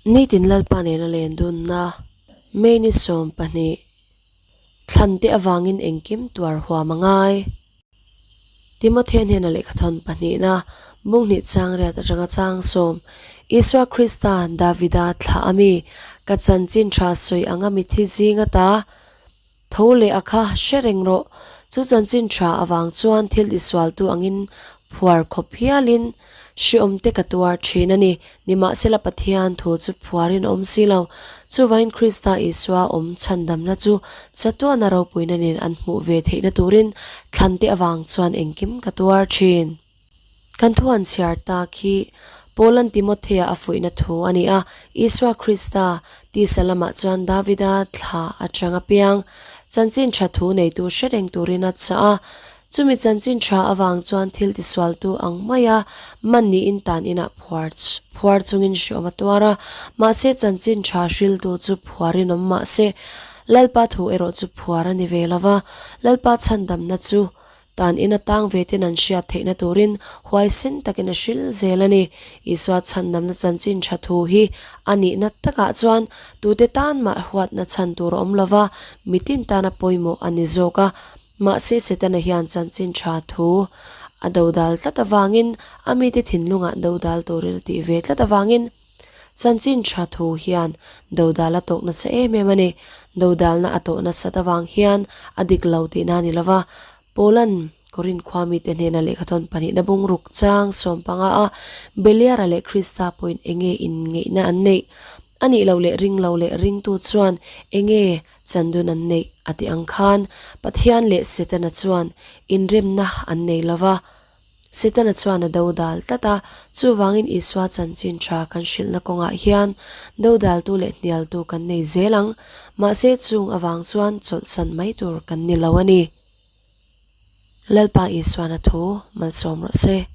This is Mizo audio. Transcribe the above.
Nitin Lalpa nena len dunna May ni 12, Thlante avangin engkim tuar huam a ngai. Timothea hnena lehkhathawn pahnihna, bung hnih chang riat atanga chang sawm, Isua Krista, Davida thlah a mi, ka chanchin tha sawi anga mithi zing ata Tho leh a kha hre reng rawh. Chu chanchin tha avang chuan thil tisualtu angin phuar khawp hialin hreawmte ka tuar thin a ni. Nimahsela Pathian thu chu phuarin a awm si lo. Chuvain Krista Isua awm chhandamna chu chatuana ropuina nen an hmuh ve theihna turin thlante avang chuan engkim ka tuar thin. Kan thu han chhiar ta khi Paula'n Timothea a fuihna thu a ni a, Isua Krista tisa lamah chuan Davida thla atang a piang. Chanchin tha thu neitu hre reng turin a chah a, chumi chanchin tha avang chuan thil tisualtu ang maia man niin tan inah phuar phuar chungin hreawm a tuar a, mahse chanchin tha hriltu chu phuarin awm mahse Lalpa thu erawh chu phuar a ni ve lova, Lalpa chhandamna chu Tan ina tang ve ten an hriat theihna turin huaisen takin a hril zel a ni. Isua chhandamna chanchin tha thu hi a nihna takah chuan tute tan mah huatna chhan tur a awm lova, mitin tana pawimawh a ni zawk a. Mahse Setana hian chanchin tha thu a dodal tlat avangin a mite thinlungah dodal turin a tih ve tlat avangin chanchin tha thu hian dodal a tawk nasa em em a ni. Dodalna a tawh nasat avang hian a dik lo tihna a ni lova, Paula'n Korinth khua mite hnena lehkhathawn pahnihna bungruk chang sawmpanga a Beliara leh Krista pawhin enge inngeihna an neih? A nih loh leh ring lo leh ringtu chuan enge chandun an neih? a ti ang khan Pathian leh Setana chuan inremna an nei lova, Setana chuan a dodal tlat a, chuvangin Isua chanchin tha kan hrilhna kawngah hian dodaltu leh hnialtu kan nei zel ang, mahse chung avang chuan chawlhsan mai tur kan ni lo a ni. Lalpa Isuana thu malsawm rawh se.